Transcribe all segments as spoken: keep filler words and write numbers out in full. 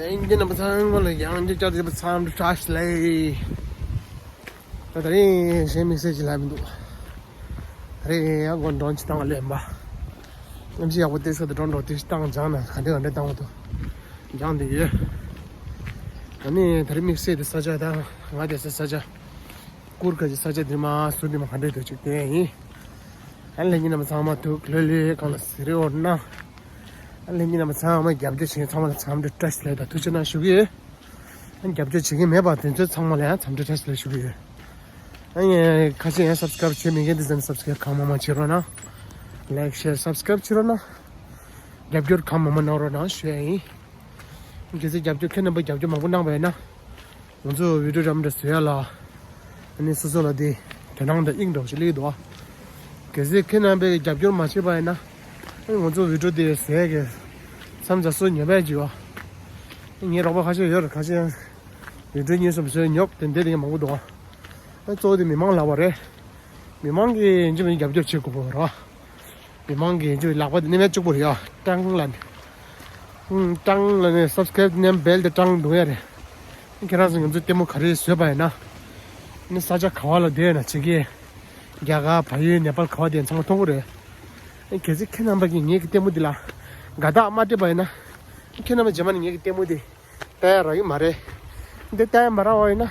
ལྷན་རྒྱས་རྣམ་པ་ཚང་མ་ལ་ཡང་བསྐྱར་བཅར་འདྲི་པ་འཚམས་འདྲི་བཀྲ་ཤིས་བདེ་ལེགས། ད་ད་རེས་གཞན་དམིགས་བསལ་ཅིག་ལབ་མི་འདུག་ད་རེས་ཡང་སྒོ་འགྲོ་ཅིག་བཏང་བ་ལེན་པ། གནམ་གཤིས་ཡག་པོ་ཏོག་ཙམ་དུ་འགྲོ་འགྲོ་ཏོག་ཙམ་བཏང་སྦྱངས་ན་ག་འདྲ་ག་འདྲ་བཏང་བ་དུ་སྦྱངས་བསྡད་ཡོད། ད་ནི་ད་རེས་དམིགས་བསལ་དུ་ས་ཆ་དང་ང་བསྡད་ས་ས་ཆ། གུར་ཁ་ཅིག་ས་ཆ་འདི་མ་ཟུར་འདི་མ་ག་འདྲ་འདུག་ཅིག་བསྟན་ཡིན། ཨ་ལྷན་རྒྱས་རྣམ་པ་ཚང་མ་ཐུགས་ལྷོད་ལྷོད་གང་ལ་ཟེར་རེ་འོར་ན། ཨ་ལྷན་རྒྱས་རྣམ་པ་ཚང་མ་རྒྱབ་སྐྱོར་བྱེད་མཁན་ཚང་མ་ལ་འཚམས་འདྲི་བཀྲ་ཤིས་བདེ་ལེགས་དང་ཐུགས་རྗེ་གནང་ཞུ་གི་ཡོད། ཨ་རྒྱབ་སྐྱོར་བྱེད་མཁན་མེད་པ་དེ་ཚོ་ཚང་མ་ལ་ཡང་འཚམས་འདྲི་བཀྲ་ཤིས་བདེ་ལེགས་ཞུ་གི་ཡོད། ཨ་ཡ་ཁ་ཤས་ཡང་སབ་སི་ཀ་རབ་བྱེད་མི་མཁན་དེ་ཚོ་ནི་སབ་སི་ཀ་རབ་གང་མང་མང་བྱེད་རོགས་གནང་། ལའིག་ཤེར་སབ་སི་ཀ་རབ་བྱེད་རོགས་གནང་། རྒྱབ་སྐྱོར་གང་མང་མང་གནང་རོགས་གནང་ཞུ་ཡ་ཡིན། གལ་སྲིད་རྒྱབ་སྐྱོར་ཁྱེད་རྣམ་པ་རྒྱབ་སྐྱོར་མང་པོ་གནང་བ་ཡིན་ན། ང་ཚོ་བི་ཌིའོ་འདྲ་མི་འདྲ་བཟོ་ཡ་ལ། ཨ་ནི་སོ་སོ་ལ་དེ་དོ་སྣང་དང་དབྱིངས་འདྲ་བོ་ཞིག་སླེབས་འདུག་ཨ། གལ་སྲིད་ཁྱེད་རྣམ་པས་རྒྱབ་སྐྱོར་མ་བྱས་པ་ཡིན་ན། ཨ་ནི་ང་ཚོ་བི་ཌིའོ་དེ་བཟོ་ཡ་གི་མཚམས་འཇོག་སྲོལ་ཉེས་པ་ཅིག་ཡོད། ཨ་ངའི་རོགས་པ་ཁ་ཤས་ཡོད་རེད། ཁ་ཤས་བི་ཌིའོ་གཉིས་གསུམ་བཟོས་ཉོབ་དེ་འདྲ་དེ་མང་པོ་འདུག་ཨ། ཨ་གཙོ་བོ་དེ་མི་མང་ལབ་པ་རེད། མི་མང་གིས་ཡིན་གཅིག་མིན་གཅིག་རྒྱབ་སྐྱོར་བྱེད་དགོས་པ་རེད། མི་མང་གི་ཡིན་གཅིག་ལག་པ་དེ་མནན་ཡ་གཅིག་པོ་རེད་ཡ། ཀྲང་ལ་ནི། ཨུམ། ཀྲང་ལ་ནི་སབ་སི་ཀ་རབ་མནན་བེལ་དེ་ཀྲང་འདུག་ཡ་རེད། ཁྱེད་རང་ཚོ་ང་ཚོའི་ལྟད་མོ་ག་རེ་བཟོས་པ་ཡིན་ན། ནི་ས་ཆ་ག་བ་ལ་བསྡད་ན་ཅིག་གིས། རྒྱ་གར་བལ་ཡུལ་ནེ་པཱལ་ག་བ་བསྡད་ན་ཚང་མ་མཐོང་གི་རེད། གལ་སྲིད་ཁྱེད་རྣམ་པ་གིས་ངེད་ཀྱི་ལྟད་མོ་འདི་ལ་དགའ་རྟགས་མ་སྤྲད་པ་ཡིན་ན། ཁྱེད་རྣམ་པ་རྗེས་མ་ནས་ངེད་ཀྱི་ལྟད་མོ་འདི་ལྟ་ཡ་རག་གི་མ་རེད། འདི་ལྟ་ཡ་མ་རག་པ་ཡིན་ན།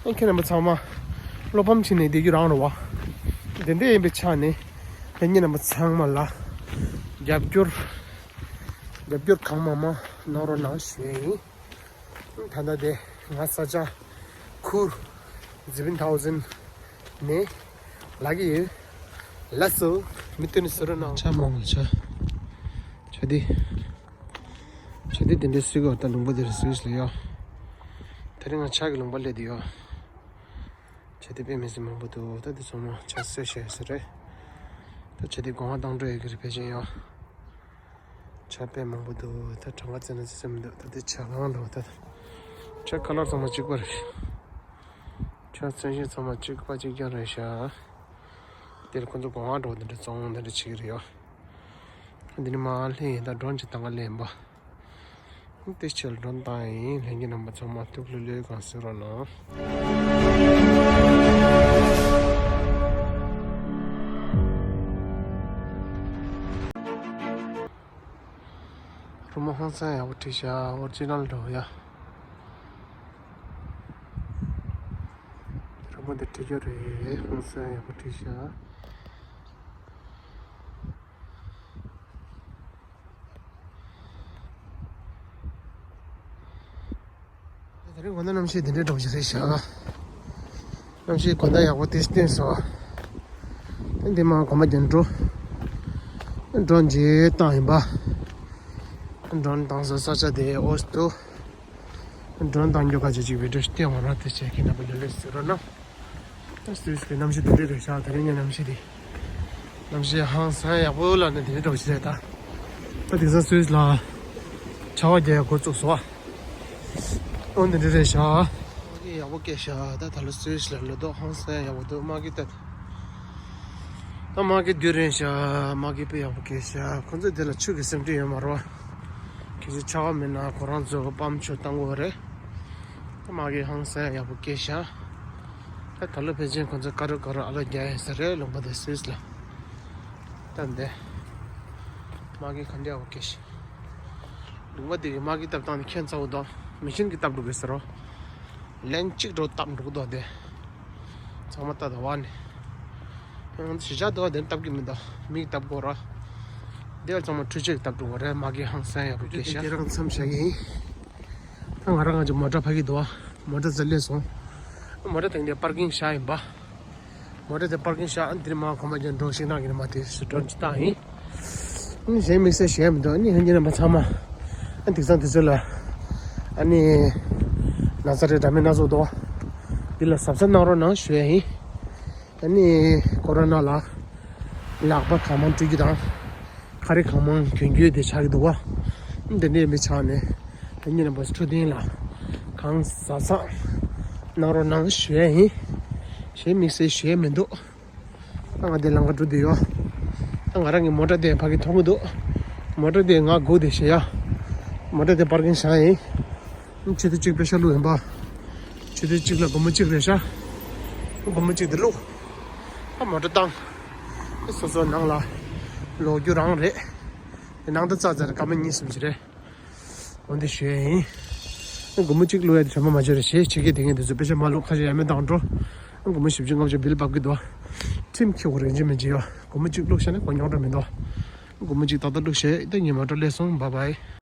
ཨེ་ཁྱེད་རྣམ་པ་ཚང་མ་བློ་ཕམ་བྱས་ནས་བསྡད་རྒྱུ་རང་རེད་བ། དེ་འདྲ་ཡིན་པའི་ཆ་ནས་ལྷན་རྒྱས་རྣམ་པ་ཚང་མ་ལ་རྒྱབ་སྐྱོར་རྒྱབ་སྐྱོར་གང་མང་མང་གནང་རོགས་གནང་ཞུ་ཡས་ཡིན། ད་ལྟ་དེ་ང་ས་ཆ་ཁུར་ཛི་བིན་ཐའོ་ཟན་ནས་ལབ་ཀྱི་ཡོད། ལགས་སོ། མི་སྟོན་ནས་བཟོ་རོགས་གནང་། ཆ་མང་ཆ་ཆ་དེ། ཆ་དེ་དེ་འདྲའི་སུས་གོ་ད་ལུང་པ་དེར་སུས་ལ་ཡོད། དེ་རིང་ང་ཆ་གི་ལུང་པ་སླེབས་དེ་ཡོད། ཆ་དེ་དཔེ་མི་སྲིད་མང་པོ་འདུག་ད་དེ་ཚང་མ་ཆ་སེ་བྱས་ཟེར་རེད། ད་ཆ་དེ་སྒོ་ང་བཏང་འགྲོ་ཡོད་ཀྱི་རེད་ཕལ་ཆེར་ཡོད། ཆ་དཔེ་མང་པོ་འདུག་ད་གྲངས་ཀ་བཙལ་ན་བཙལ་ས་མི་འདུག་ད་དེ་ཆ་གང་འདུག་ད་ཆ་ཁ་ལར་ཚང་མ་གཅིག་པ་རེད། ཆ་ཚད་གཞི་ཚང་མ་གཅིག་པ་གཅིག་རྐྱང་རེད་ཤག་དེར་ཁོ་ཚོ་སྒོ་ང་འགྲོ་དེ་འདྲ་བཙོང་དེ་འདྲ་བྱེད་ཀྱི་རེད་ཡོད། འདི་ནི་མ་ལྷན་ཡིན་ད་ཌོན་གྱི་ཐང་ག་ལེན་པ། དེ་ཕྱིར་ཌོན་བཏང་ཡིན། ལྷན་རྒྱས་རྣམ་པ་ཚང་མ་ཐུགས་ལྷོད་ལྷོད་གང་གཟིགས་རོགས་གནང་། རི་མོ་ཧང་སང་ཡག་པོ་བྲིས་ཤག་ཨོ་རི་ཇི་ནལ་འདྲ་བོ་ཡ། རི་མོ་འདི་བྲིས་རྒྱུ་རེད། ཧང་སང་ཡག་པོ་བྲིས་ཤག་དེ་རིང་དགོང་དག་གནམ་གཤིས་འདི་འདྲའི་འདྲ་བོ་ཞིག་རེད་ཤག་གནམ་གཤིས་དགོང་དག་ཡག་པོ་དེ་བསྟན་སོང་། དེ་འདི་མ་གོམ་པ་རྒྱབ་འགྲོ། ཌོན་རྗེས་བཏང་ཡིན་པ། ཌོན་བཏང་སོང་ས་ཆ་དེ་ཨོ་སི་ཏུ། ཌོན་བཏང་རྒྱུ་ག་ཅིག་ཅིག་བི་ཌིའོ་ཞིག་བསྟན་འོང་ར་དེ་བྱས་ཁྱེད་རྣམ་པ་ལོ་ལེགས་ཟེར་རོགས་གནང་། ད་སུད་སི་གི་གནམ་གཤིས་དེ་འདྲ་རེད་ཤག་དེ་རིང་གི་གནམ་གཤིས་དེ། གནམ་གཤིས་ཧང་སང་ཡག་པོ་ལབ་ན་དེ་འདྲ་འདྲ་བོ་ཞིག་རེད་ད། ད་དེང་སང་སུད་སི་ལ་ཆར་པ་རྒྱག་ཡག་འགོ་བཙུགས་སོང་ཨ། ཨོ་དེ་འདྲ་རེད་ཤག་དམག་གིས་ཡག་པོ་སྐྱེས་ཤག་ད་ད་ལོ་སུད་སི་ལ་ལོ་ཏོག་ཧང་སང་ཡག་པོ་འདུག་དམག་གིས་ད། ད་དམག་གིས་བསྡུས་རན་ཤག་དམག་གིས་དཔེ་ཡག་པོ་སྐྱེས་ཤག་ཁོ་ཚོ་དེ་ལ་ཆུ་གི་སེམས་ཁྲལ་ཡོད་མ་རེད་བ། གལ་སྲིད་ཆར་པ་མེད་ན་ཁོ་རང་ཚོ་པམ་ཆུ་བཏང་དགོས་རེད། ད་དམག་གིས་ཧང་སང་ཡག་པོ་སྐྱེས་ཤག་ད་ད་ལོ་ཕལ་ཆེར་ཁོ་ཚོ་དཀའ་རུ་དཀའ་རུ་ཨ་ལོ་རྒྱག་ཡིན་ས་རེད་ལུང་པ་དེ་སུད་སི་ལ། ད་འདི་དམག་གིས་ག་འདྲ་ཡག་པོ་སྐྱེས་ཤག་ལུང་པ་དེ་གི་དམག་གིས་བཏབ་སྟངས་དེ་ཁྱད་མཚར་པོ་འདུག་མི་ཤིན་གྱིས་བཏབ་འགྲོ་གི་ཟེར་རོ། ལན་གཅིག་འགྲོ་བཏབ་འགྲོ་གི་འདུག་དེ། ཚང་མ་ལྟ་དང་བ་ནི། ཡང་གཞིས་ཆགས་དུ་བ་དེ་བཏབ་ཀྱི་མི་འདུག་མིས་བཏབ་དགོས་ར། དེ་བ་ཚང་མ་འཕྲུལ་ཆས་ཀྱིས་བཏབ་འགྲོ་གི་རེད། དམག་གིས་ཧང་སང་ཡག་པོ་སྐྱེས་ཤག་དེ་རང་མཚམས་བཞག་གི་ཡིན། ད་ང་རང་ང་ཚོ་མོ་ཊ་ཕ་གི་འདུག་བ། མོ་ཊ་ཚ་ལས་སོང་། མོ་ཊ་དེང་དེ་པར་ཀིང་བཞག་ཡིན་པ། མོ་ཊ་དེ་པར་ཀིང་བཞག་ཨ་འདིར་མ་གོམ་པ་རྒྱབ་འགྲོ་ཤིང་ནགས་ཀྱི་མ་དེ་སུ་འགྲོ་ཅི་བཏང་ཡིན། ཨ་ནི་གཞན་དམིགས་བསལ་གཞན་མི་འདུག་ཨ་ནི་ལྷན་རྒྱས་རྣམ་པ་ཚང་མ། ཨ་དེང་སང་དུས་ཚོད་ལ། ཨ་ནི། ན་ཚ་རེད་འདྲ་མིན་སྣ་ཚོགས་འདུག་འདི་ལ་གཟབ་གཟབ་གནང་རོགས་གནང་ཞུ་ཡ་ཡིན། ཨ་ནི། ཀོ་རོ་ན་ལ། ལག་པ་གང་མང་བཀྲུ་རྒྱུ་དང་། ཁ་རས་གང་མང་གྱོན་རྒྱུ་དེ་ཆགས་ཀྱི་འདུག་བ། འདི་འདྲའི་མི་ཆགས་ནས། ལྷན་རྒྱས་རྣམ་པ་འཕྲོད་བསྟེན་ལ། གང་གཟབ་གཟབ། གནང་རོགས་གནང་ཞུ་ཡ་ཡིན། གཞན་དམིགས་བསལ་ཞུ་ཡ་མི་འདུག་ད་ང་དེ་ལམ་ཁ་འགྲོ་བསྡད་ཡོད། ད་ང་རང་གི་མོ་ཊ་དེ་ཕ་གི་མཐོང་གི་འདུག་མོ་ཊ་དེ་ང་སྒུག་བསྡད་ཤག་ཡ། མོ་ཊ་དེ་པར་ཀིང་བཞག་ཡིན། ཆུ་ཚོད་གཅིག་པེ་ཤ་བླུགས་ཡིན་པ། ཆུ་ཚོད་གཅིག་ལ་སྒོར་མོ་གཅིག་རེད་ཤག་སྒོར་མོ་གཅིག་དེ་བླུགས། ཨ་མོ་ཊ་བཏང་། སོ་སོ་ནང་ལ་ལོག་རྒྱུ་རང་རེད། དེ་ནང་དུ་ཙག་ཙག་རེད། སྐར་མ་གཉིས་གསུམ་ཅིག་རེད། འོ་འདི་ཞུ་ཡ་ཡིན། སྒོར་མོ་གཅིག་བླུགས་ཡ་དེ་དྲན་པ་མ་བརྗེད་རེད། ཞེ་ཆེ་གི་དེ་ངས་འདི་ཚོ་པེ་ཤ་མ་བླུགས་ཁ་ཤས་ཡ་མེད་བཏང་འགྲོ། སྒོར་མོ་བཞི་བཅུ་ལྔ་བཅུ་བིལ་འབབ་གི་འདུག་ཁྲིམས་ཁྱེར་དགོས་རེད་ཅི་མིན་ཅི་ཡོད། སྒོར་མོ་གཅིག་བླུགས་བྱས་ན་གོ་མྱོང་འགྲོ་མི་འདུག་སྒོར་མོ་གཅིག་ཏག་ཏག་བླུགས་བྱས་ད་ཉི་མ་འགྲོ་སླེབས་སོང་། བཱའི་བཱའི།